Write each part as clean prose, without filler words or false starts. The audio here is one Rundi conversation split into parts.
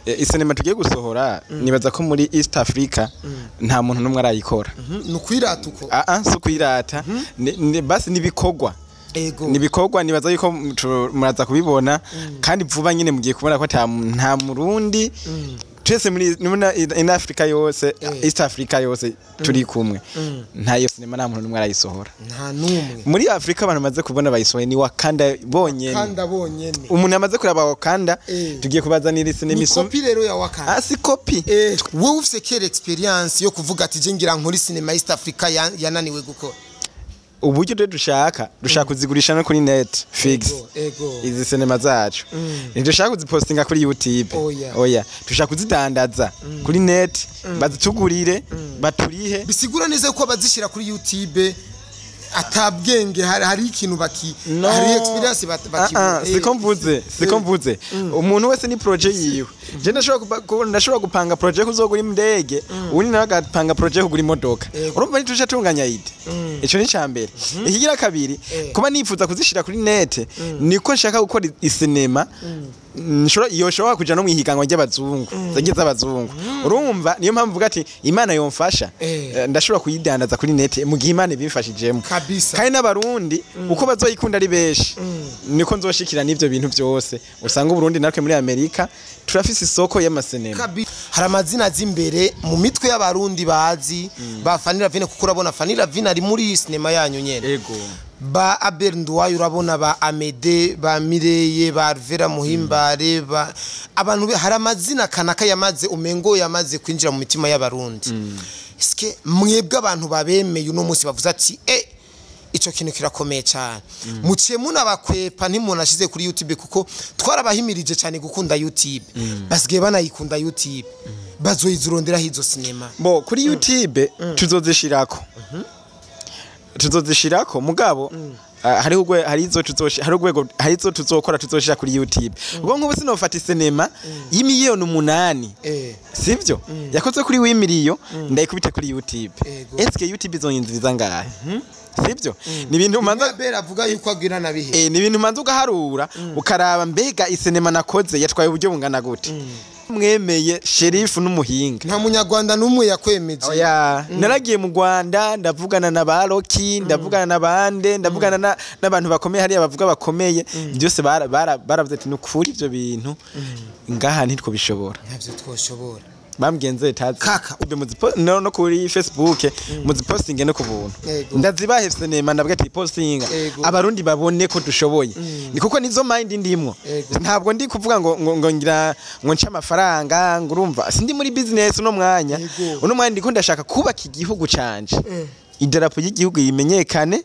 Isinema tugiye gusohora, nibaza ko muri East Africa nta muntu n'umwe arayikora. Ni ukwirata uko? Ah ah, si ukwirata. Basi nibikorwa. Nibikorwa, nibaza yuko muraza kubibona kandi vuba nyine mugiye kubona ko nta Murundi, twese muri in Africa yose, East Africa yose turi kumwe, nta iyo sinema, nta muntu n'umwe arayisohora. Nta n'umwe. Muri Afrika abantu bamaze kubona bayisohoye ni Wakanda bonyene. Kandi abonyene. Umuntu amaze kuraba Wakanda, tugiye kubazanira isinema Ni isoma. kopi rero ya Wakanda? Ah, si kopi. Wowe ufise kera experience yo kuvuga ati je ngira nkora cinema East Africa yananiwe gukora. Uburyo rero dushaka kuzigurisha no kuri Netflix. Izi sinema zacu ntidushaka kuzipostinga kuri YouTube. Oya. Oya, dushaka kuzidandaza kuri net, bazitugurire, baturihe. Bisigura neza ko abazishira kuri YouTube atabwenge, hari ikintu baki No. hari experience Ah, ah, siko mvuze, siko mvuze. Umuntu wese ni projet yiwe. Je ndashobora gupanga projet yo kuzogura indege, uwundi nawe agapanga projet yo kugura imodoka. Urumva ntituje tunganya idée. Ico ni icambere. Ikigira kabiri, kuba nifuza kuzishira kuri net, niko nshaka gukora isinema nshobora yoshobora kuja no mwihiganwa ry'abazungu, zagiye z'abazungu. Urumva niyo mpamvu mvuga ati Imana yomfasha, ndashobora kuyidandaza kuri net mu gihe Imana ibimfashijemo. Kabisa. Kandi n'Abarundi uko bazoyikunda ari benshi, niko nzoshikira n'ivyo bintu byose. Usanga Uburundi natwe muri Amerika turafise isoko y'amasinema. Hari amazina azi imbere mu mitwe y'Abarundi bazi ba Fanny Lavine, kuko urabona Fanny Lavine ari muri sinema yanyu nyene. Ego. Ba Abel Nduwayo, urabona ba Amede, ba Mireye, ba Alvera Muhimbare, ba abantu hari amazina kanaka yamaze, umengo yamaze kwinjira mu mitima y'Abarundi. Eske mwebwe abantu babemeye uno munsi bavuze ati ico kintu kirakomeye cyane, muciye munabakwepa ntimunashize kuri YouTube, kuko twarabahimirije cyane gukunda YouTube, basigaye banayikunda YouTube, bazoyizuronderaho izo sinema? Bo kuri YouTube tuzozishirako, mugabo hariho hari izo hari urwego, hari izo tuzokora tuzoshira kuri YouTube. Ubwo nk'ubu sinofata isinema y'imiliyoni 8, sivyo, yakozwe kuri w'imiliyo, ndayikubite kuri YouTube. Eske YouTube izonyinziriza ngahe? Sivyo, ni ibintu umanza Abel avuga yuko agira nabihe. Ni ibintu umanza ugaharura, ukaraba mbega isinema nakoze yatwaye uburyo bungana gute. Mwemeye sherifu n'umuhinga. Nta Munyarwanda n'umwe yakwemeje? Oya, naragiye mu Rwanda, ndavugana na ba Roki, ndavugana na bande, ndavugana n'abantu bakomeye hariya, bavuga bakomeye, byose baravuze ati nukuri ivyo bintu ngaha ntitwobishobora. Ntabyo twoshobora. Bambwiye nze tazi. Kaka. Ube no kuri Facebook muzipostinge no ku buntu. Ndazibahe sinema, ndabwira ati postinga, Abarundi babone ko dushoboye. Ni kuko nizo mind ndimwo. Ntabwo ndi kuvuga ngo ngira ngo nce amafaranga, ngo urumva sindi muri business uno mwanya. Uno mwanya ndiko ndashaka kubaka igihugu canje, idarapo y'igihugu yimenyekane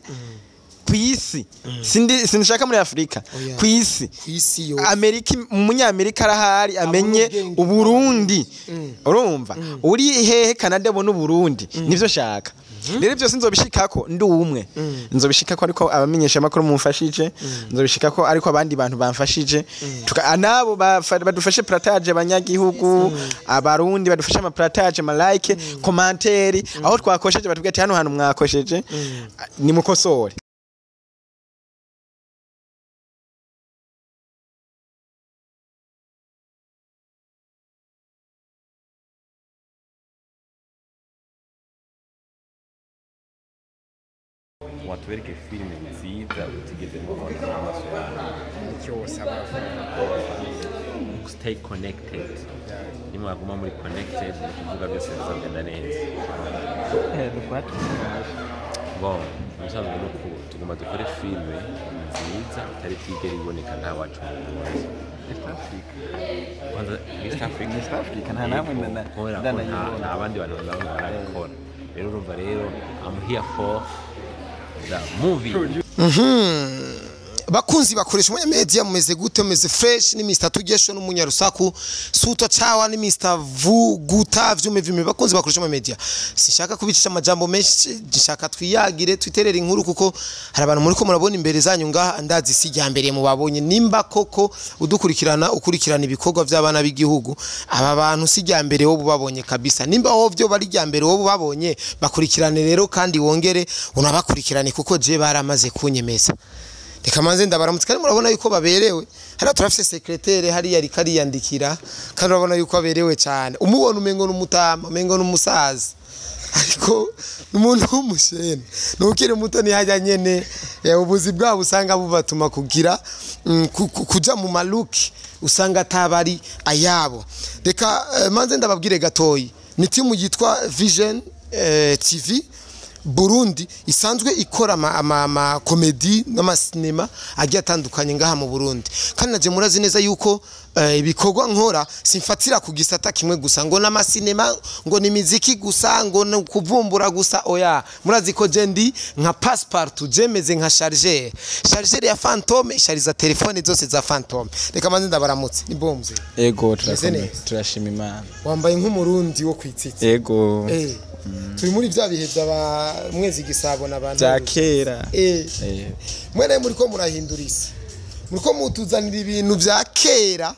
ku isi. Sindi sinshaka muri Afrika, Oya. ku isi. Ku isi yose. Amerika, umunyamerika arahari amenye ubwenge. Uburundi. Urumva uri hehe, Canada abona Uburundi. Nivyo nshaka rero. Byose nzobishikako ndi umwe, nzobishikako ariko abamenyesha makuru mumfashije, nzobishikako ariko abandi bantu bamfashije. Nabo badufashe partage, abanyagihugu, Abarundi badufashe ama partage, ama like, commentaire, aho twakosheje batubwira ati hano hantu mwakosheje, ni mukosore. Watubereke filime nziza utigeze mubona n'amaso yawe. Icyo wosaba? Stay connected. Nimwaguma muri connected, ni kuvuga byose bizagenda neza. Bon, umusanzwe ni uku tugomba dukore filime nziza itari bwigere iboneka nta wacu mu Burundi. Kwanza East Africa. East Africa, nta namwe Kubera ko nta bandi bantu bamwe barabikora. Rero urumva rero, I'm here for the movie. Bakunzi bakoresha umwanya media, mumeze gute? Mumeze fresh? Ni Mr Tugesho n'umunyarusaku suto chawa, ni Mr Vuguta vyume vyume. Bakunzi bakoresha umwanya media, sinshaka kubicisha amajambo menshi, nshaka twiyagire, twiterere inkuru, kuko hari abantu muri ko murabona imbere zanyu ngaha, ndazi si rya mbere mubabonye. Nimba koko udukurikirana, ukurikirana ibikorwa by'abana b'igihugu, aba bantu si rya mbere wowe ubabonye kabisa. Nimba wowe byo bari rya mbere wowe ubabonye, bakurikirane rero kandi wongere unabakurikirane, kuko je baramaze kunyemeza. Reka manze ndabaramutse, kandi murabona yuko baberewe. Hariya turafise secrétaire, hariya ariko ariyandikira, kandi urabona yuko aberewe cyane. Umubona umengo n'umutama, umengo n'umusaza, ariko umuntu w'umushene nukiri muto ntihajya nyene. Ubuzi bwabo usanga bubatuma kugira kuja mu maluki usanga atabari ayabo. Reka manze ndababwire gatoyi, ni timu yitwa Vision TV Burundi, isanzwe ikora ama comédie n'amasinema agiye atandukanye ngaha mu Burundi. Kandi naje murazi neza yuko ibikorwa nkora simfatira ku gisata kimwe gusa, ngo n'amasinema, ngo ni miziki gusa, ngo ni kuvumbura gusa. Oya, murazi ko je ndi nka passe-partout, je meze nka chargeur ya Fantôme, ishariza telefone zose za Fantôme. Reka manze ndabaramutse. Ni bon, mzee? Ego. Meze Turakomeye. neza. Turashima Imana. Wambaye nk'umurundi wo kwitsitsi. Ego. Turi muri bya bihe by'aba mwezi Gisabo n'abantu Bya kera. Mwene muri ko murahindura isi, muri ko mutuzanira ibintu bya kera,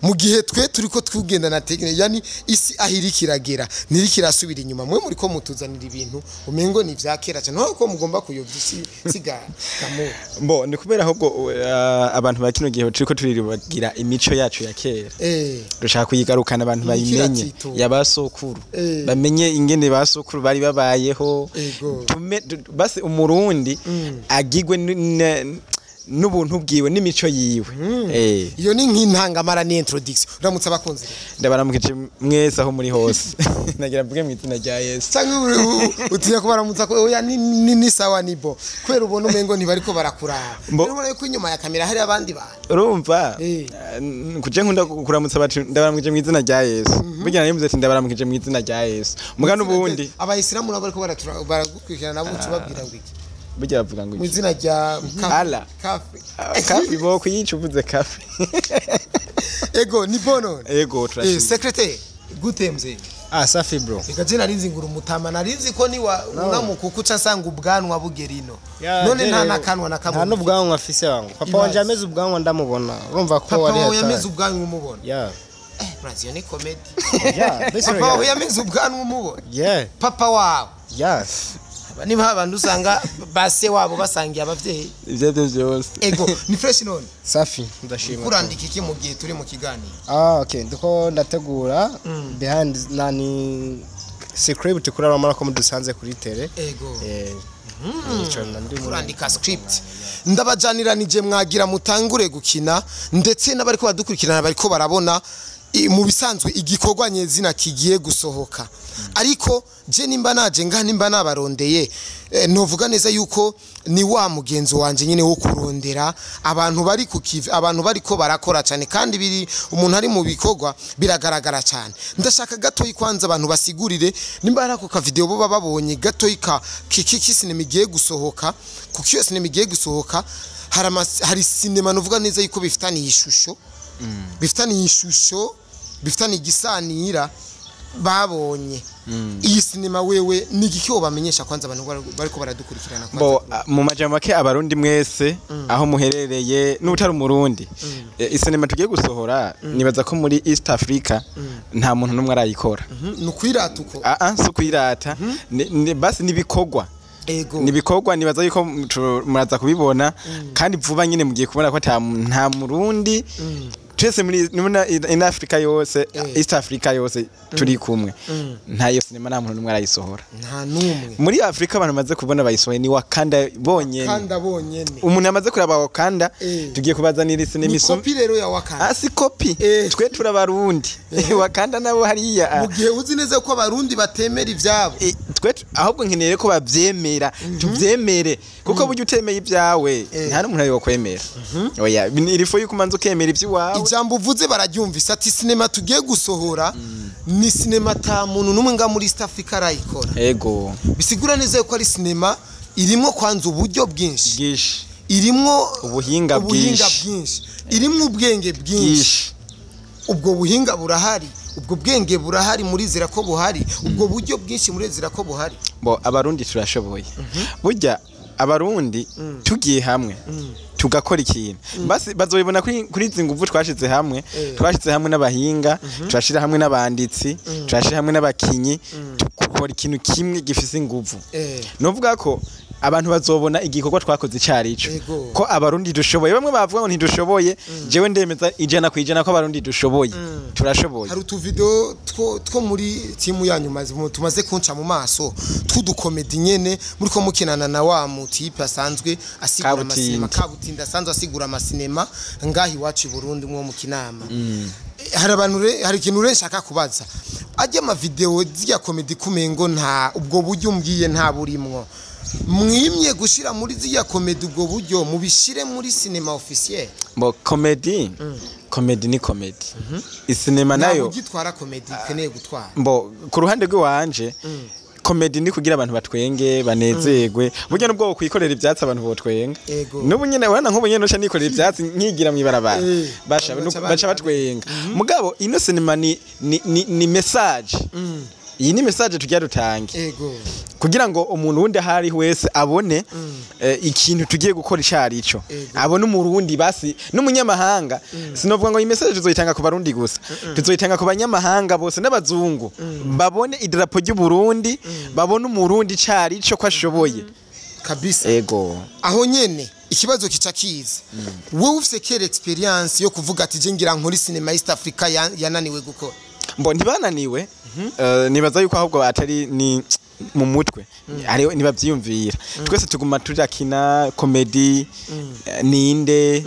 mu gihe twe turi ko twugenda na technique, yani isi aho iri kiragera ntiri kirasubira inyuma. Mwe muri ko mutuzanira ibintu umengo ni ibya kera cyane, ko mugomba kuyobya isi siga kamu. Mbo ni kubera ahubwo abantu ba kino gihe turiko turiribagira imico yacu ya kera. Dushaka kuyigarukana, abantu bayimenye. Ikiratito. Yabasokuru, bamenye ingene basokuru bari babayeho. Basi umurundi agigwe n'ubuntu bwiwe n'imico yiwe. Iyo ni nk'intangamara, ni introduction. Uramutse abakunzi. Ndabaramukije mwese aho muri hose, nagira mvuge mu izina rya Yesu. Cyangwa utinya kubaramutsa ko oya ni sawa, ni bo, kubera ubona umengo ntibariko barakuraba. Urabona yuko inyuma ya kamera hari abandi bantu. Urumva, kuje nkunda kuramutsa bati ndabaramukije mu izina rya Yesu. Burya nari mvuze ati ndabaramukije mu izina rya Yesu, muga n'ubundi Abayisilamu nabo bariko baragukurikirana, nabo uca ubabwira ngo iki? Burya bavuga ngo Mu iki? izina rya Allah. Kafi. Kafi bo kuyica, uvuze kafi. Ego, ni bono. Ego, turashima. Secretary, gute mzee? Ah, safi bro. Reka je narinzi ngura umutama, narinzi ko niwa unamukuku uca nsanga ubwanwa bugerino. None nta nakanwa na kamwe. Nta n'ubwanwa afise wangu. Papa Ibaze. wanje ameze ubwanwa ndamubona. Urumva ko Papa ari wawe hatari. yameze ubwanwa umubona? Yeah. Brazil ni comedy. Yeah, basically. Papa wawe yameze ubwanwa umubona? Yeah. Papa wawe? Yeah. Aba niba abantu usanga base wabo basangiye abavyeyi. Ivyo arivyo vyose. Ego, ni fresh none? Safi, ndashima. Kurandika iki mu gihe turi mu kiganiro? Ah, okay. Ndiko ndategura behind nani script kuri abamara ko mudusanze kuri tele. Ego. Nico ndi Kurandika script. Ndabajaniranije, mwagira mutangure gukina, ndetse n'abariko badukurikirana bariko barabona mu bisanzwe igikorwa nyezina kigiye gusohoka. Ariko je nimba naje ngaha, nimba nabarondeye, novuga neza yuko ni wa mugenzo wanje nyine wo kurondera abantu bari ku kivi, abantu bariko barakora cyane, kandi biri umuntu ari mu bikorwa biragaragara cyane. Ndashaka gatoyi kwanza abantu basigurire nimba hari ako ka video bo babonye gatoyi ka kiki sinema igiye gusohoka, kuko iyo sinema igiye gusohoka hari sinema novuga neza yuko bifitaniye ishusho, bifitaniye igisanira babonye iyi sinema. Wewe ni igiki wobamenyesha kwanza abantu bariko baradukurikirana kwanza? Bo mu majambo make, abarundi mwese aho muherereye n'utari umurundi, isinema tugiye gusohora, nibaza ko muri East Africa nta muntu n'umwe arayikora. Ni ukwirata uko? Ah ah, si kwirata. Basi nibikorwa. Nibikorwa, nibaza yuko muraza kubibona kandi vuba nyine mugiye kubona ko nta murundi, twese muri in Africa yose, East Africa yose turi kumwe, nta iyo sinema nta muntu n'umwe arayisohora. Nta n'umwe. Muri Afrika abantu bamaze kubona bayisohoye ni Wakanda bonyene. Kandi abonyene. Umuntu amaze kuraba Wakanda, tugiye kubazanira isinema Ni isoma. kopi rero ya Wakanda? Ah, si kopi. Twe turabarundi, Wakanda nabo hariya. Mu gihe uzi neza ko abarundi batemera ivyabo. Twe ahubwo nkeneye ko bavyemera, tuvyemere, kuko burya utemeye ibyawe nta n'umuntu yokwemera. Oya, il faut yuko umanza ukemera iby'iwawe. Ijambo uvuze bararyumvise, ati sinema tugiye gusohora ni sinema ata muntu n'umwe nga muri East Africa arayikora. Ego. Bisigura neza yuko ari sinema irimwo kwanza uburyo bwinshi, bwinshi, irimwo ubuhinga ubuhinga bwinshi. bwinshi, irimwo ubwenge bwinshi. Bwinshi. Ubwo buhinga burahari, ubwo bwenge burahari, murizera ko buhari, ubwo buryo bwinshi murizera ko buhari? Bo abarundi turashoboye. Burya abarundi tugiye hamwe tugakora ikintu, basi bazobibona kuri izi nguvu twashize hamwe. Twashize hamwe n'abahinga, turashira hamwe n'abanditsi, turashira hamwe n'abakinyi, tukora ikintu kimwe gifise inguvu. Novuga ko Abantu bazobona igikorwa twakoze icarico, ko Abarundi dushoboye. Bamwe bavuga ngo ntidushoboye, jewe ndemeza 100% ko Abarundi dushoboye, turashoboye. Hari utuvideo two muri timu yanyu tumaze kunca mu maso, tw'udukomedi nyene muri ko mukinana na wa mutipe asanzwe asigura amasinema, Kabutindi asanzwe asigura amasinema ngahi iwacu i Burundi mwo mu Kinama. Hari abantu, hari ikintu nshaka kubaza. Ajya ama video z'ya komedi kumengo nta ubwo buryo umbwiye nta burimwo. Mwimye gushira muri z'ya komedi ubwo buryo mubishire muri cinema officiel. Bo komedi, komedi ni komedi, isinema nayo ugitwara komedi ikeneye gutwara. Mbo ku ruhande rw'iwanje, komedi ni kugira abantu batwenge, banezerwe. Burya nubwo kwikorera ivyatsi abantu botwenga. N'ubu nyene urana nk'ubu nyene uca nikorera ivyatsi nkigira mw'ibarabara, basha baca batwenga. Mugabo ino cinema ni message. Iyi ni message tugira dutange kugira ngo umuntu wundi ahari wese abone ikintu tugiye gukora icarico, abone Umurundi basi n'umunyamahanga. Sinovuga ngo iyi message tuzoyitanga ku Barundi gusa, tuzoyitanga ku banyamahanga bose n'abazungu, babone idarapo ry'u Burundi, babone Umurundi icarico ko ashoboye. Kabisa. Ego. Aho nyene ikibazo kica kiza, wowe ufise kera experience yo kuvuga ati je ngira nkora cinema East Africa yananiwe gukora? Mbo ntibananiwe, nibaza yuko ahubwo atari ni mu mutwe, hariho nibavyiyumvira. Twese tuguma turakina komedi, ninde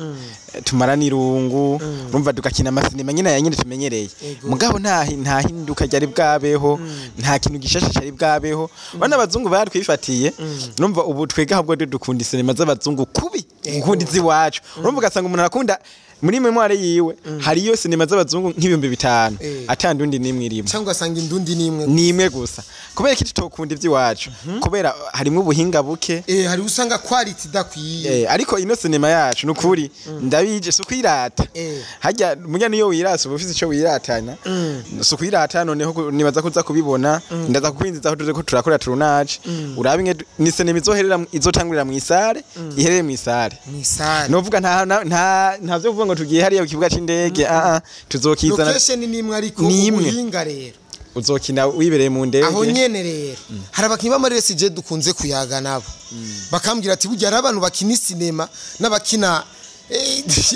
tumara n'irungu, urumva tugakina amasinema nyine ya nyine tumenyereye. Mugabo nta hinduka ryari bwabeho, nta kintu gishasha cyari bwabeho. Bana abazungu baratwifatiye, urumva ubu twega ahubwo dukunda isinema z'abazungu kubi gukunda iziwacu. Urumva ugasanga umuntu arakunda muri memoire yiwe hariyo sinema z'abazungu nk'5000, atandundi nimwe irimo, cyangwa asanga indundi nimwe nimwe gusa. Kubera iki tutokunda ivy'iwacu? Kubera harimo ubuhinga buke, hari usanga quality idakwiye. Ariko ino sinema yacu nukuri ndabije si kwirata. Hajya munya niyo wirasa uba ufise ico wiratana, si kwirata. Noneho nibaza kuza kubibona, ndaza kukwinjiza aho turi ko turakora turunaje, urabe inge ni sinema izoherera, izotangurira mw'isare, iherere mw'isare. Mw'isare. Novuga nta vyo kuvuga ngo tugiye hariya ku kibuga c'indege, tuzokizana. Location ni imwe ariko Ni imwe. ubuhinga rero Uzokina wibereye mu ndege. Aho nyene rero hari abakinyi b'amaresi je dukunze kuyaga nabo, bakambwira ati burya hari abantu bakina sinema n'abakina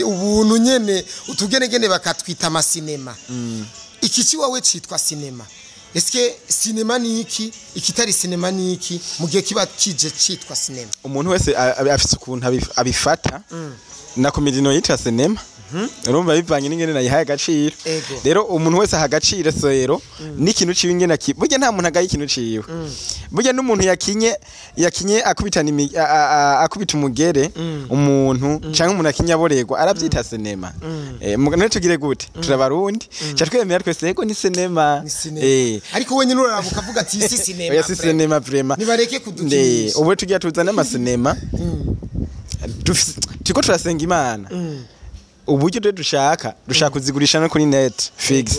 ubuntu nyene utugenegene bakatwita amasinema. Iki ciwawe citwa sinema. Eske sinema ni iki, ikitari sinema ni iki mu gihe kiba kije citwa sinema? Umuntu wese afise ukuntu abifata. Na komedi no yita sinema, urumva bivanye n'ingene nayihaye agaciro. Rero umuntu wese aha agaciro rero n'ikintu ciwe ingene burya nta muntu agaye ikintu ciwe. Burya n'umuntu yakinye akubitana akubita umugere umuntu, canke umuntu akinye aborerwa aravyita sinema. None tugire gute? Turabarundi, ca twemera twese yego ni sinema. Ni sinema. Ariko we nyine uraraba ukavuga ati si sinema. Oya si sinema vraiment. Nibareke kudukinisha. Ubu tugiye tuzana amasinema, turiko turasenga Imana. Uburyo rero dushaka kuzigurisha no kuri net fix.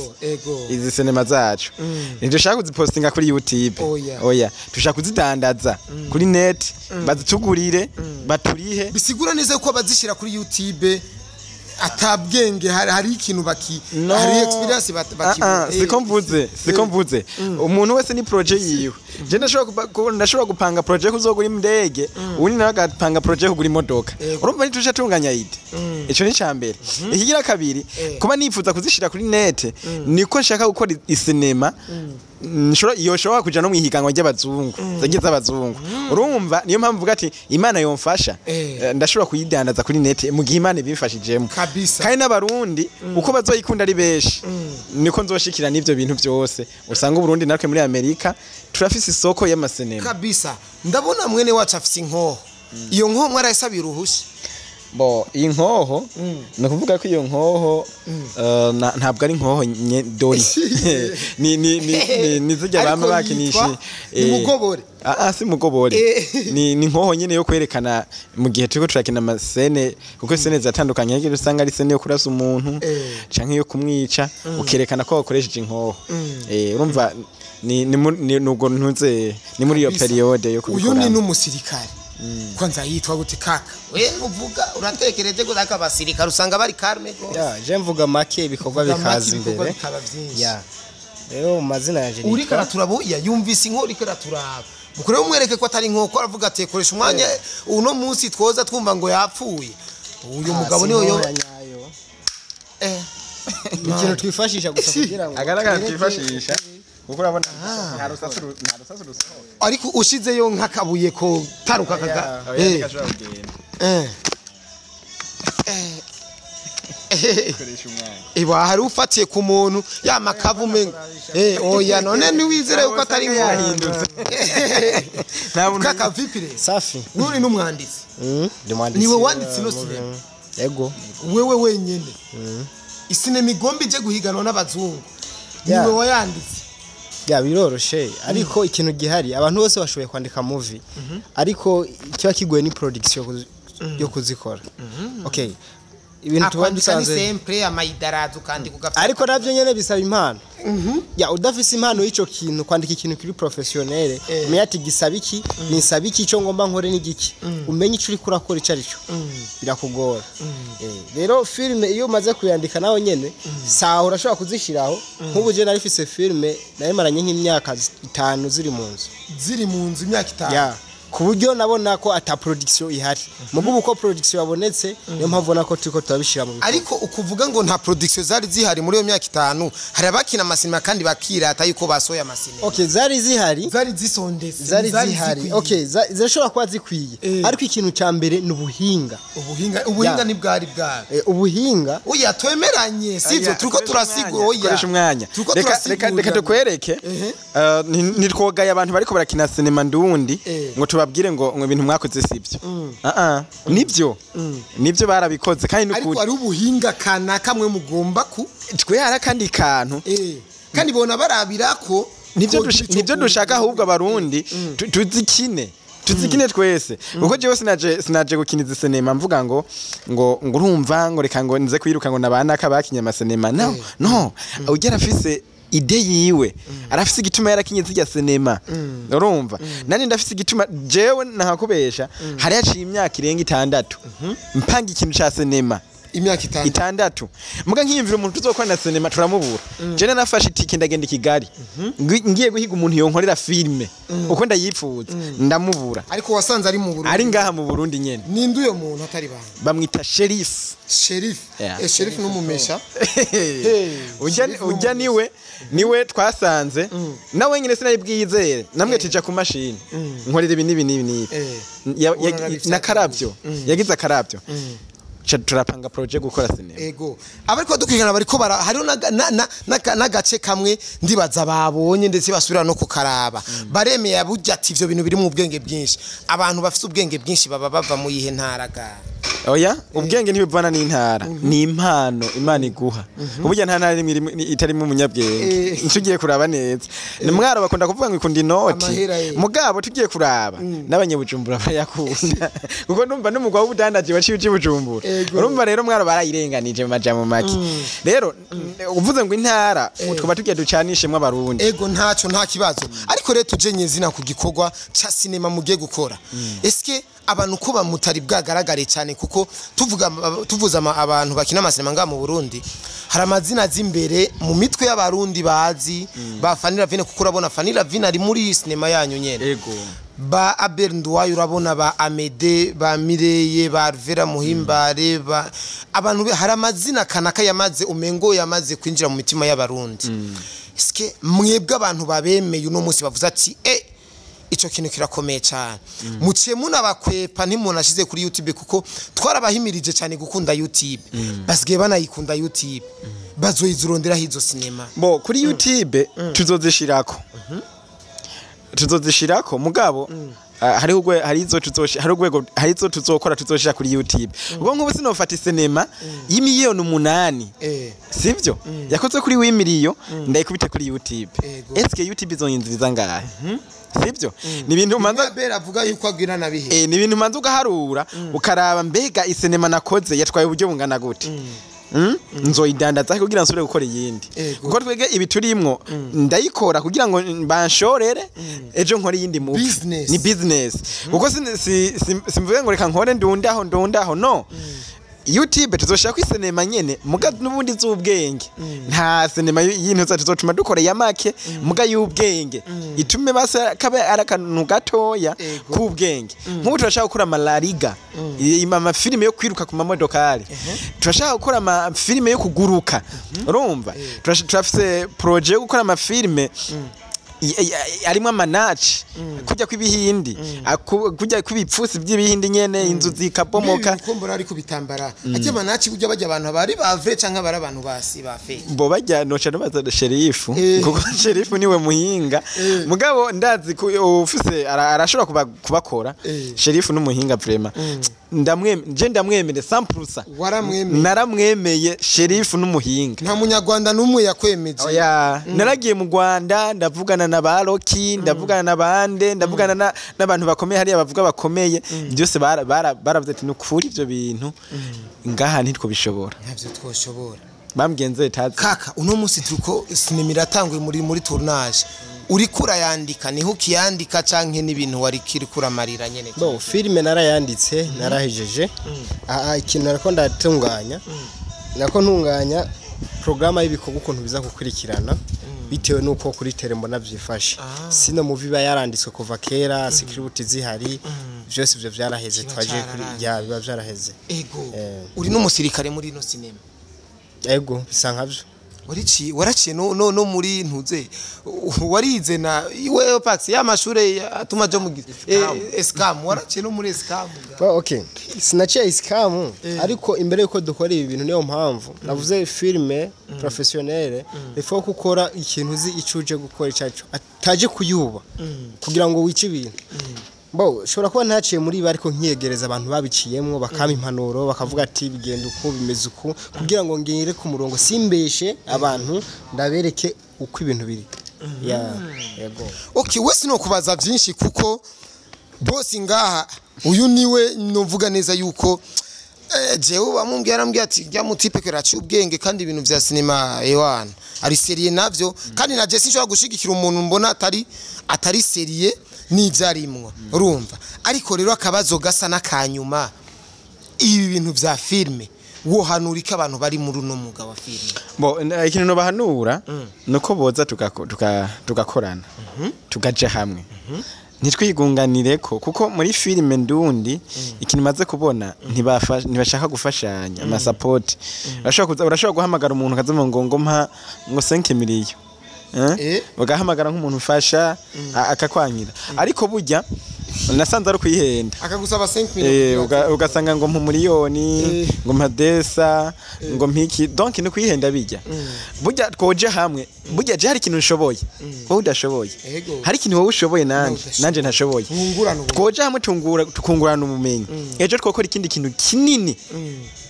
Izi sinema zacu ntidushaka kuzipostinga kuri YouTube, oya dushaka kuzidandaza kuri net, bazitugurire, baturihe. Bisigura neza ko abazishira kuri YouTube atabwenge, hari ikintu baki, hari experience baki. Siko mvuze umuntu wese ni projet yiwe. Je ndashobora gupanga projet kuzogura indege, uwundi nawe agapanga projet kugura imodoka. Urumva ntituje tunganya ide. Ico ni cambere. Ikigira kabiri, kuba nifuza kuzishira kuri net niko nshaka gukora isinema yoshobora kuja no mwihiganwa ry'abazungu, zagiye z'abazungu. Urumva niyo mpamvu mvuga ati Imana yomfasha, ndashobora kuyidandaza kuri net mu gihe Imana ibimfashijemo. Kandi n'Abarundi uko bazoyikunda ari benshi niko nzoshikira n'ivyo bintu byose. Usanga Uburundi natwe muri Amerika turafise isoko y'amasinema. Kabisa. Ndabona mwene wacu afise inkoho. Iyo nkoho mwarayisabira uruhushya? Bo iyi nkoho ni ukuvuga ko iyo nkoho ntabwo ari nkoho dori. Ni zijya bama bakinisha. Ni mugobore. Si mugobore. Ni nkoho nyene yo kwerekana mu gihe turiko turakina amasene, kuko sene zatandukanye, ariko usanga ari sene yo kurasa umuntu canke yo kumwica, ukerekana ko wakoresheje inkoho. Urumva ni nubwo ntuze ni muri iyo periode yo kubikora. Uyu ni n'umusirikare. Kwanza yitwa gute kaka? We nuvuga uratekereje ko zaka abasirikare usanga bari calme gose. Ya, je mvuga make ibikorwa bikaza imbere. Ya. Rero mu mazina yanje nitwa Uriko araturaba, yumvise inkuru iriko araturaba. Mukure umwereke ko atari inkoko, aravuga ati koresha umwanya uno munsi twoza twumva ngo yapfuye. Uyu mugabo niwe yo nyayo. Ikintu twifashisha gusa kugira ngo agaragara twifashisha kuko urabona nta rusasu rusohoka. Ariko ushizeyo nk'akabuye ko taruka kaga. Gashobora kugenda. Koresha umwanya. Iba hari ufatiye ku muntu ya makavu umenga. Oya none ntiwizere yuko atari inkoko. Yahindutse. Nta muntu Kaka vipire. Safi. Nuri n'umwanditsi. Ndi mwanditsi. Niwe wanditse ino sinema. Yego. Wewe wenyene. Isinema igomba ije guhiganwa n'abazungu. Niwe wayanditse. Ya biroroshe ariko ikintu gihari abantu bose bashoboye kwandika movie ariko kiba kigoye ni production yo kuzikora. Okay. Ibintu tuba dusanze sempre amaidarazo kandi kugafata. Ariko navyo nyene bisaba impano. Ya udafise impano y'ico kintu kwandika ikintu kiri professionnel umenye ati gisaba iki nisaba iki ico ngomba nkore ni giki umenye ico uri kurakora ico arico birakugora. Rero filme iyo umaze kuyandika nawe nyene saho urashobora kuzishiraho. Nk'ubu je narifise filme nayimaranye nk'imyaka 5 ziri mu nzu. Ziri mu nzu imyaka 5. Ya ku buryo nabona ko ata production ihari. Mugubu uko production yabonetse niyo mpamvu nako turiko turabishira mu bikorwa. Ariko ukuvuga ngo nta production zari zihari muri iyo myaka 5 hari abakina amasinema kandi bakirata yuko basoya amasinema. Okay, zari zihari. Zari zisondetse. Zari zihari. Okay, zashobora kuba zikwiye. Ariko ikintu ca mbere ni ubuhinga. Ubuhinga ni bwari bwari. Ubuhinga. Oya twemeranye sivyo turiko turasigura oya. Koresha umwanya. Reka tukwereke. Nitwogaye abantu bariko barakina sinema ndundi ngo tubabwire ngo ibintu mwakoze sivyo. Nibyo. Nibyo barabikoze kandi nukuri. Ariko ari ubuhinga kana kamwe mugomba ku twe hari akandi kantu. Kandi bona barabirako nibyo dushaka ahubwo abarundi tuzikine. Tuzikine twese. Kuko jewe sinaje gukina izi sinema mvuga ngo urumva ngo reka ngo nze kwiruka ngo nabana kabakinye amasinema. No, no. Ugera afise ide yiwe arafise igituma yarakinye zirya sinema. Urumva nani ndafise igituma jewe nahakubesha hari yaciye imyaka irenga 6 mpanga ikintu ca sinema imyaka 6 muga nkiyumvira umuntu tuzokora na sinema turamubura. Je nafashe itike ndagenda i Kigali ngiye guhiga umuntu yonkorera filme uko ndayipfuza ndamubura. Ariko wasanze ari mu Burundi. Ari ngaha mu Burundi nyene. Ninde uyo muntu atari banga? Bamwita Sheriff. Sheriff. Sheriff n'umumesha. Ujya niwe twasanze nawe nyine sinayibwizere namwe tija ku mashini nkorera ibi nibi nibi nakaravyo yagize akaravyo turapanga project gukora sinema. Ego abariko dukwigana bariko bara hariho nagace kamwe ndibaza babonye ndetse basubira no kukaraba baremeye burya ati ivyo bintu biri mu ubwenge bwinshi. Abantu bafise ubwenge bwinshi baba bava mu yihe ntaraga? Oya ubwenge ntibivana n'intara ni impano Imana iguha. Uburya nta ntara itarimo umunyabwenge. Tugiye kuraba neza ni mwaro bakunda kuvuga ngo ikunda inoti mugabo tugiye kuraba n'abanyabujumbura barayakunda kuko ndumva n'umugwa w'ubudandaji waciye uji Bujumbura. Urumva rero mwaro barayirenganije mu majambo make. Rero uvuze ngo intara twaba tugiye ducanishemwe abarundi. Ego ntaco nta kibazo. Ariko rero tuje nyezina ku gikorwa ca sinema mugiye gukora. Eske abantu ko bamutari bwagaragare cyane kuko tuvuza abantu bakina amasinema nga mu Burundi hari amazina z'imbere mu mitwe y'abarundi bazi ba Fanny Lavine kuko urabona Fanny Lavine ari muri sinema yanyu nyene. Ego ba Abel Nduwayo urabona ba Amede ba Mireye ba Alvera Muhimbare ba abantu hari amazina kanaka yamaze umengo yamaze kwinjira mu mitima y'abarundi. Eske mwebwe abantu babemeye uno munsi bavuze ati ico kintu kirakomeye cyane muciye munabakwepa ntimuntu ashize kuri YouTube kuko twarabahimirije cyane gukunda YouTube basigaye banayikunda YouTube bazoyizurondera hizo sinema bo kuri YouTube tuzozishirako tuzozishirako mugabo hari ugwe hari izo tuzoshi hari ugwego hari izo tuzokora tuzoshira kuri YouTube ubwo nkubu sinofata sinema y'imiliyoni 8 sivyo yakoze kuri w'imiliyo ndayikubita kuri YouTube eske YouTube izonyinziriza ngahe sivyo ni ibintu manza bera avuga yuko agira nabihe ni ibintu manza ugaharura ukaraba mbega isinema nakoze yatwaye uburyo bungana gute nzoyidandaza kugira nsubire gukora iyindi kuko twege ibi turimwo ndayikora kugira ngo banshorere ejo nkore iyindi mu ni business kuko simvuge ngo reka nkore ndundaho no YouTube tuzoshaka kwisinema nyene muga n'ubundi z'ubwenge. Nta sinema y'intu zacu tuzotuma dukora ya make muga y'ubwenge itume basa kabe ari akantu gatoya k'ubwenge. Nk'ubu turashaka gukora amalariga, amafilime yo kwiruka ku mamodokari, turashaka gukora amafilime yo kuguruka. Urumva turafise projet yo gukora amafilime arimo amanaci, kujya kw'ibihindi, kujya kw'ibipfusi by'ibihindi nyene, inzu zikabomoka. Kumbura ari kubitambara ajya manaci ujya bajya abantu bari bavre canke bari abantu basi ba fake. Bo bajya noca nubaza sherifu, kuko sherifu niwe muhinga. Mugabo ndazi ko ufise arashobora kubakora. Sherifu n'umuhinga vraiment, je ndamwemere 100%. Waramwemeye? Naramwemeye, sherifu n'umuhinga. Nta munyarwanda n'umwe yakwemeje? Oya, naragiye mu Rwanda, ndavugana na ba Roki, ndavugana na bande, ndavugana n'abantu bakomeye hariya, bavuga bakomeye byose, baravuze ati nukuri ibyo bintu ngaha ntitwobishobora. Ntavyo twoshobora. Bambwiye nze tazi. Kaka, uno munsi turiko sinema iratanguye muri tournage, uriko urayandika, niho ukiyandika canke n'ibintu wari kiri kuramarira nyene? Bo, filime narayanditse, narahejeje. Aha ikintu nariko ndatunganya, nako ntunganya porogaramu y'ibikorwa ukuntu biza gukurikirana bitewe n'uko kuri terrain mbona vyifashe. Sino movie iba yaranditswe kuva kera, script zihari, byose ivyo vyaraheze. Kiba twaje kuri cararangiye. Ya, biba vyaraheze. Ego. Uri n'umusirikare muri ino sinema? Ego, bisa nkavyo. Waraciye no muri ntuze, warize na iwe Pax ya mashure atuma jo mu escam, waraciye no muri escam? Well, okay, sinaciye ISCAM, ariko imbere yuko dukora ibi bintu, niyo mpamvu navuze filme professionnelle, il faut gukora ikintu uzi ico uje gukora icaco, ataje kuyuba kugira ngo wice ibintu. Bo, ushobora kuba ntaciye muri ibi, ariko nkiyegereza abantu babiciyemwo, bakampa impanuro, bakavuga ati bigenda uko, bimeze uku, kugira ngo ngere ku murongo, simbeshe abantu, ndabereke uko ibintu biri. Ya, yego. Okay, wese no kubaza byinshi kuko boss ngaha uyu niwe novuga neza yuko jewe bamubwiye, arambwiye ati jya mutipe keraci ubwenge kandi ibintu vya sinema ewana ari sérieux navyo, kandi na je sinshobora gushigikira umuntu mbona atari sérieux n'ivyarimwo, urumva. Ariko rero akabazo gasa n'akanyuma, ibi bintu vya filme wohanura iki abantu bari muri uno mwuga wa filme? Bo, ikintu nobahanura nuko boza tugakorana, tugaja hamwe, ntitwigunganireko, kuko muri filime ndundi ikintu maze kubona, ntibashaka gufashanya amasapoti. Urashobora guhamagara umuntu akaza ngo mpa ngo 5 miliyo. Eh? Ugahamagara nk'umuntu ufasha, akakwangira, ariko burya nasanze ari kwihenda. Akagusaba 5 millions, millions. Ugasanga ngo mpa miliyoni, ngo mpa desa, ngo mpiki, donc ni kwihenda bijya. Burya twoje hamwe, burya je hari ikintu nshoboye wowe udashoboye, hari ikintu wowe ushoboye nanje udashoboye. Nanje ntashoboye. Mwungurana ubumenyi. Twoje hamwe tukungurana ubumenyi, ejo twokora ikindi kintu kinini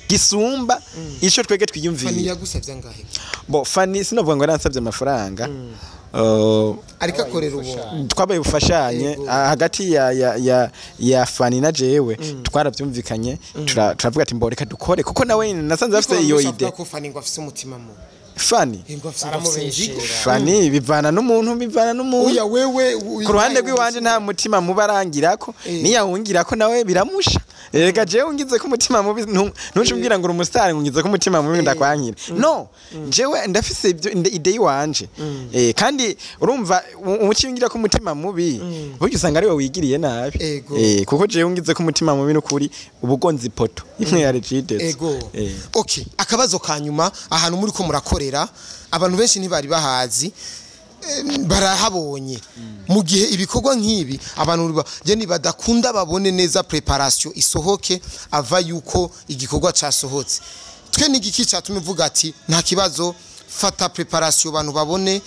gisumba ico twege Fani twiyumviye. Yagusavye angahe? Bo, Fani sinovuga ngo yaransabye amafaranga. Ariko akorera ubuntu. Twabaye bufashanye. Hagati ya Fani na jewe twarabyumvikanye, turavuga ati mboreka dukore, kuko nawe nasanze afite iyo idée. Ko Fani ngo afise umutima mubi. Fani? Ngo afise inzigo. Fani bivana n'umuntu, bivana n'umuntu. Oya, wewe Ku ruhande rw'iwanje nta mutima mubi arangirako, niyawungirako nawe biramusha. Reka jewe ungize ko umutima mubi, ntuce umbwira ngo uri umusitari ngo ungize ko umutima mubi ndakwankira. No, jewe ndafise ibyo idée yiwanje. Kandi urumva umuci ungira ko umutima mubi, burya usanga ari we wigiriye nabi. Kuko jewe ungize ko umutima mubi, n'ukuri ubugonzi ipoto imwe ya Regideso. Okay, akabazo ka nyuma, ahantu muri ko murakorera abantu benshi ntibari bahazi, barahabonye mu gihe ibikorwa nk'ibi abantu je badakunda babone neza préparation isohoke ava yuko igikorwa casohotse. Twe n'igiki catumye uvuga ati nta kibazo, fata préparation abantu babone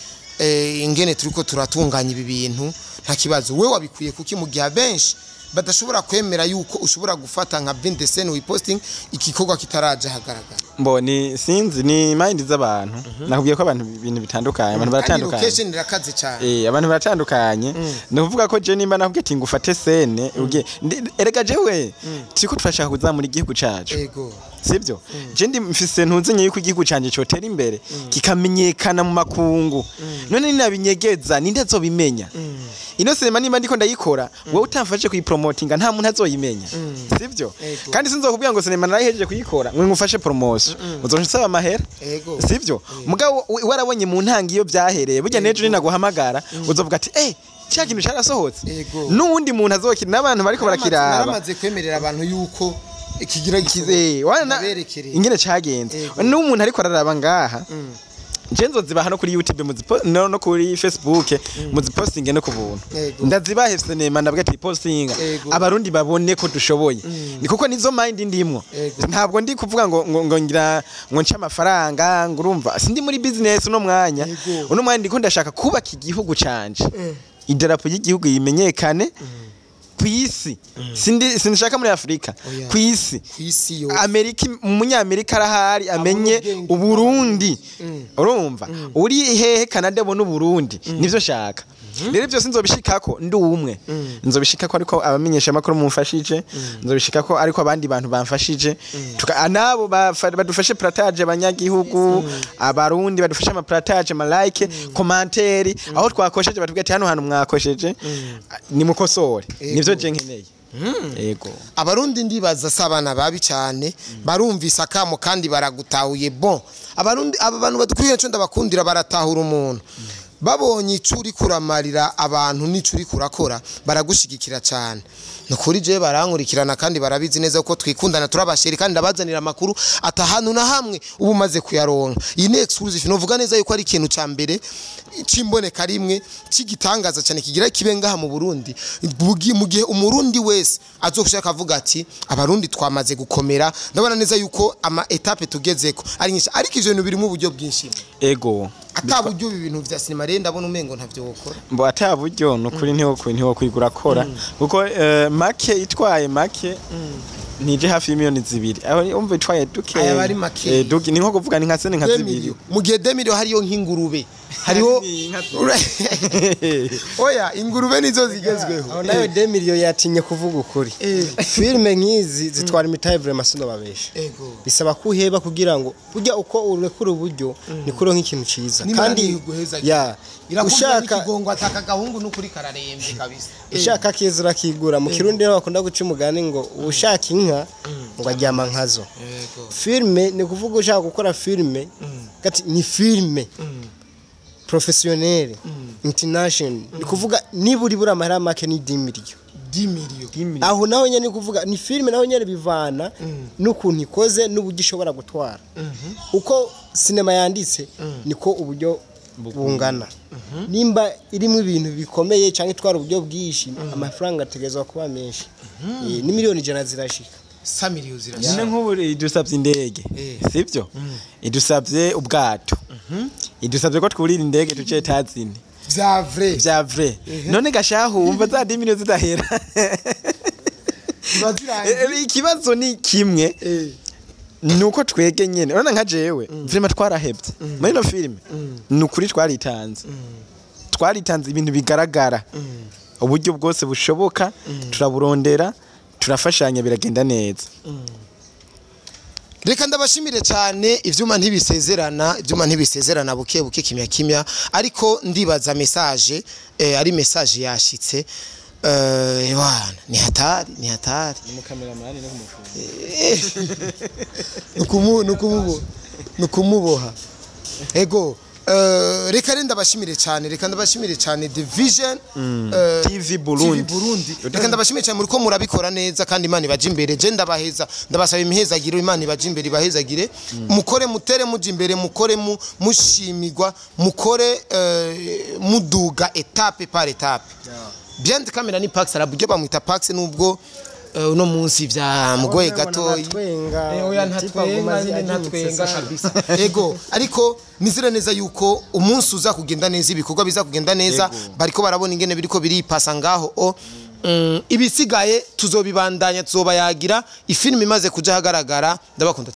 ingene turiko turatunganya ibi bintu, nta kibazo? We wabikuye kuki mu gihe abenshi badashobora kwemera yuko ushobora gufata nka behind the scene wiposting igikorwa kitaraja hagaragara? Mbo ni sinzi, ni mind z'abantu. Nakubwiye ko abantu ibintu bitandukanye, abantu Kandi baratandukanye. location irakaze cyane. Abantu baratandukanye. Ni ukuvuga ko je nimba nakubwiye ati ngufate scène ugiye erega jewe turiko turashaka kuzamura igihugu cacu. Sibyo? Je ndi mfise ntuzenye yuko igihugu canje cotera imbere, kikamenyekana mu makungu. None ninabinyegeza, ninde azobimenya? Ino sinema nimba ndiko ndayikora, wowe utamfashe kuyipromotinga, nta muntu azoyimenya, sibyo? Ego. Kandi sinzokubwira ngo sinema narayihejeje kuyikora ngo ngufashe promotion, uzoca usaba amahera. Sibyo? Mugabo warabonye mu ntangi iyo byahereye, burya nejo ninaguhamagara uzovuga ati cya kintu cyarasohotse. N'uwundi muntu azokira n'abantu bariko barakiraba. Naramaze kwemerera abantu yuko ikigira Kize wana Ndaberekereye. ingene cagenze. N'umuntu ariko araraba ngaha, je nzozibaha no kuri YouTube no kuri Facebook muzipostinge no ku buntu. Ndazibahe sinema, ndabwo ati postinga, abarundi babone ko dushoboye. Ni kuko nizo mind ndimwo. Ntabwo ndi kuvuga ngo ngira ngo nce amafaranga, ngo urumva sindi muri business uno mwanya. Uno mwanya ndiko ndashaka kubaka igihugu canje, idarapo y'igihugu yimenyekane ku isi. Sindi sinshaka muri Afrika, Oya. ku isi. Ku isi yose. Amerika, umunyamerika arahari amenye ubwenge. Uburundi. Urumva uri hehe, Canada abona Uburundi. Nivyo nshaka rero. Byose nzobishikako ndi umwe, nzobishikako ariko abamenyesha makuru mumfashije, nzobishikako ariko abandi bantu bamfashije. Nabo badufashe partage, abanyagihugu abarundi badufashe ama partage, ama like, commentaire, aho twakosheje batubwira ati hano hantu mwakosheje, nimukosore. Nivyo je nkeneye. Yego. Abarundi ndibaza si abana babi cyane, barumvise akamo kandi baragutahuye. Bon, abarundi, aba bantu badukuriye, nco ndabakundira, baratahura umuntu babonye ico uri kuramarira abantu n'ico uri kurakora, baragushigikira cyane. Nukuri je barankurikirana kandi barabizi neza ko twikundana, turabasheri, kandi ndabazanira amakuru atahanu na hamwe ubu maze kuyaronka. Iyi ni exclusive, novuga neza yuko ari ikintu ca mbere cimboneka rimwe cigitangaza cyane kigira kibe ngaha mu Burundi. Mu gihe umurundi wese azokushaka avuga ati abarundi twamaze gukomera, ndabona neza yuko ama étapes tugezeko ari nyinshi, ariko ivyo bintu birimo uburyo bwinshi. Ego. Ata buryo, ibi bintu vya sinema rero ndabona umengo ntavyo wokora. Mbo ata buryo, nukuri ntiwo kwigura kora, kuko make itwaye make nije hafi y'imiliyoni 2, aho umva itwaye duke. Aya bari make. Duke ni nko kuvuga ni nka scène nka zibiri. Mu gihe 2 millions hariyo nk'ingurube, hariho Ni inka. Oya, ingurube nizo zigezweho. Aho nawe 2 millions yatinye kuvuga ukuri. Filime nk'izi zitwara imitahe, vraiment sinobabesha. Bisaba kuheba kugira ngo burya uko urekura uburyo niko uronka ikintu ciza. N'Imana kandi iguheza. Ya ushaka ushaka ikigongo ataka agahungu n'ukuri kararembye kabisa. Ushaka kiza urakigura. Mu kirundi rero bakunda guca umugani ngo ushaka inka ngo aryama nkazo. Filime ni kuvuga ushaka gukora filime gati ni filime professionnel international, ni kuvuga niba uri buri amahera make ni 10 millions. 10 millions. Aho naho nyene ni kuvuga ni filime, naho nyene bivana n'ukuntu ikoze n'uburyo ishobora gutwara. Uko sinema yanditse niko uburyo bungana. Nimba irimo ibintu bikomeye cyangwa itwara uburyo bwinshi, amafaranga ategerezwa kuba menshi. Ni 100 miliyoni zirashika. 100 millions zirashika. None nk'ubu idusabye indege, sibyo? Idusabye ubwato, idusabye ko twurira indege tuce tazine. Vya vrai. Vya vrai. None gashahu wumva za 10 millions zidahera? Ziba zirangiye. Ikibazo ni kimwe, nuko twege nyene urabona nka jewe vraiment twarahebye muri ino filime. Ni ukuri twaritanze, twaritanze ibintu bigaragara, uburyo bwose bushoboka turaburondera, turafashanya, biragenda neza. Reka ndabashimire cyane. Ivyuma ntibisezerana, ivyuma ntibisezerana, buke buke, kimya kimya, ariko ndibaza message ari message yashitse. Bwana, ni hatari, ni hatari. Umukameramani no kumufunga. Nukumuboha. Ego, reka rero ndabashimire cyane, reka ndabashimire cyane The Vision TV Burundi. TV Burundi. Reka ndabashimire cyane, muriko murabikora neza kandi Imana ibaje imbere. Je ndabaheza, ndabasaba imihezagiro, Imana ibaje imbere, ibahezagire. Mukore mutere muje imbere, mukore mushimirwa, mukore muduga étape par étape. Behind camera ni Pax, arabyo bamwita Pax, nubwo uno munsi vya mugoye gatoyi. Ntatwenga. Oya, ntatwenga nyine, ntatwenga kabisa. Ego, ariko nizere neza yuko umunsi uza kugenda neza, ibikorwa biza kugenda neza. Bariko barabona ingene biriko biripasa ngaho o ibisigaye tuzobibandanya, tuzobayagira ifilimi imaze kuja ahagaragara. Ndabakunda.